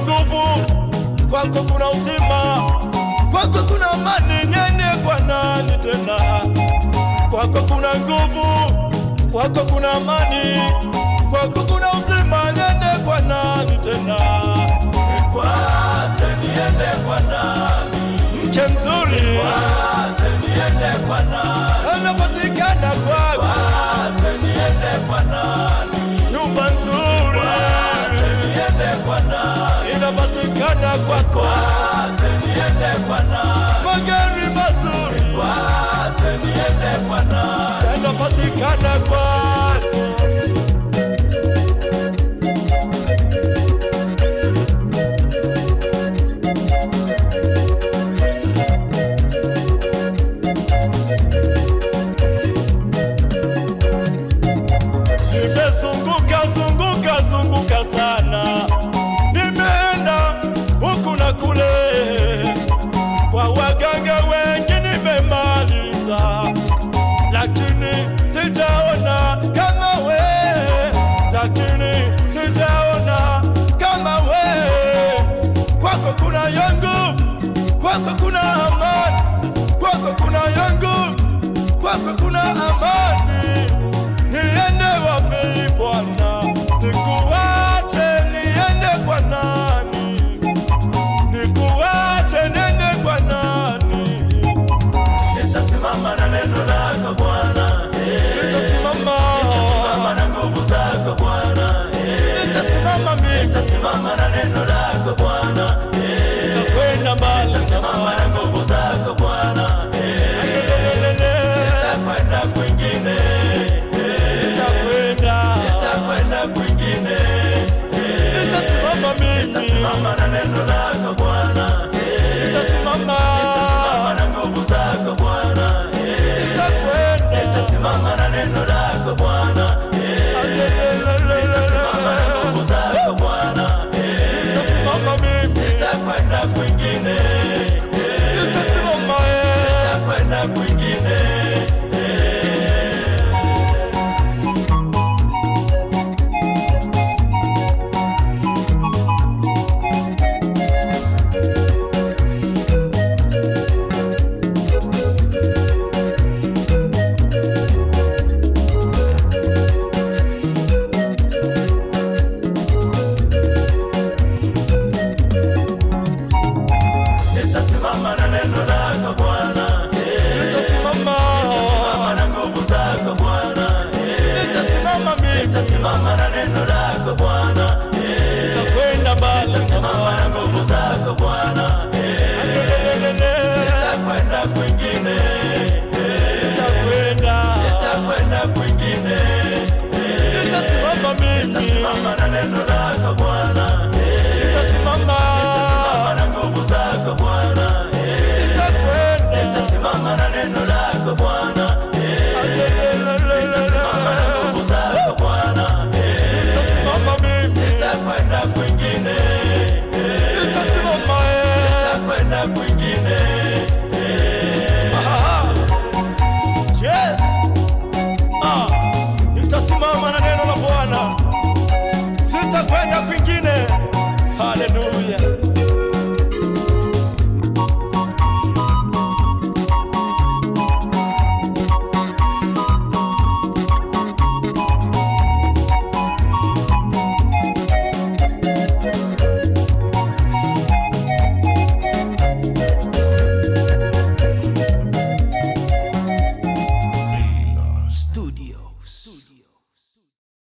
kuna nguvu, kwako kuna uzima, kwako kuna amani. Niende kwa nani tena? Kwako kuna nguvu, kwako kuna amani, kwako kuna uzima. Niende kwa nani tena? Nikuache niende kwa nani? Mke mzuri Nikuache niende kwa nani? anapatikana kwako, Nikuache niende kwa nani? Nyumba nzuri Nikuache niende kwa nani? Inapatikana kwako, Nikuache niende kwa nani? Magari mazuri Nikuache niende kwa nani? Yanapatikana kwako. Nimezunguka zunguka zunguka sana, nimeenda huku na kule, kwa waganga wengi nimemaliza, lakini sijaona kama we, lakini sijaona kama we. Kwako kuna yangu, kwako kuna amani, kwako kuna yangu, kwako kuna amani. Niende wapi Bwana? Nikuache niende kwa nani? Nikuache niende kwa nani? Nitasimama na neno lako Bwana, Nitasimama, nitasimama na nguvu zako Bwana, nitasimama mimi, nitasimama na neno lako Bwana, nitakwenda mbali. Nitasimama na nguvu zako Bwana, sitakwenda kwingine, Nitakwenda, sitakwenda kwingine, nitasimama mimi, nitasimama na neno lako Bwana, nitasimama, nitasimama na nguvu zako Bwana, nitakwenda, nitasimama na neno lako Bwana, nitasimama na nguvu zako Bwana, nitasimama mimi, sitakwenda kwingine, nitasimama sitakwenda kwingine. Nitasimama na neno lako Bwana, nitasimama, nitasimama na nguvu zako Bwana, nitasimama mimi, nitasimama na neno lako Bwana, nitakwenda mbali. nitasimama na nguvu zako Bwana, sitakwenda kwingine, Nitakwenda, sitakwenda kwingine, nitasimama mimi, nitasimama na neno lako Bwana, nitasimama, nitasimama na nguvu zako Bwana, nitakwenda, nitasimama na neno lako Bwana, nitasimama na nguvu zako Bwana, nitasimama mimi, sitakwenda kwingine, nitasimama sitakwenda kwingine. Yes. Ah, nitasimama na neno la Bwana, sitakwenda kwingine. Haleluya.